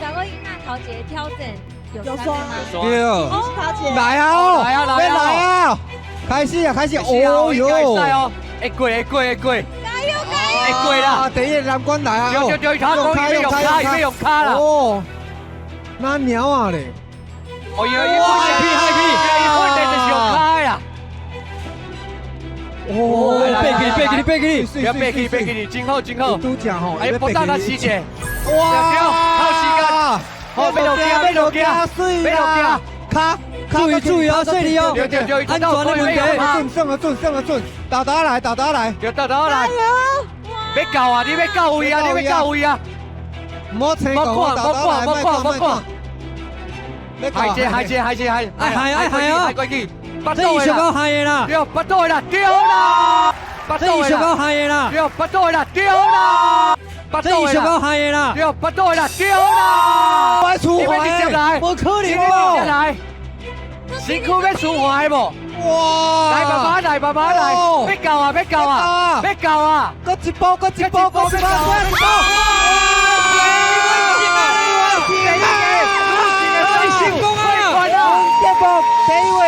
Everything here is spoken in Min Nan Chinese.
查某囡仔頭一个挑戰有有刷嗎？對，桃姐，來啊！來啊來啊。要來啊！開始啊，開始！哦喲，會過會過會過，加油加油！會過啦！第一個難關來啊！對對對，他講伊欲用跤，伊欲用跤啦！哦，那鳥啊咧！哦伊伊問題伊問題就是用跤啦！哦，爬起爬起爬起，不要爬起爬起，真好真好！拄則吼，哎，不等他時間，哇！靠時間，好，欲落驚，欲落驚，欲落驚，跤。注意注意啊，細膩哦，對對對，安全的問題。準，算啊準，算啊準，豆豆來，豆豆來，對，豆豆來，欲到啊，你欲到位啊，你欲到位啊，毋好青講，莫看，莫看，莫看，莫看，害者害者害者害，愛害愛害啊，害過去，這伊上夠害的啦，對，腹肚的啦，對啦，這伊上夠害的啦，對，腹肚的啦，對啦，這伊上夠害的啦，對，腹肚的啦，對啦，我出你欲直接來，無可能哦，來。身軀欲舒緩無？哇！來慢慢來，慢慢來，欲到啊，欲到啊，欲到啊！閣一步，閣一步，閣一步，閣一步！第一個，成功啊！結束，第一位。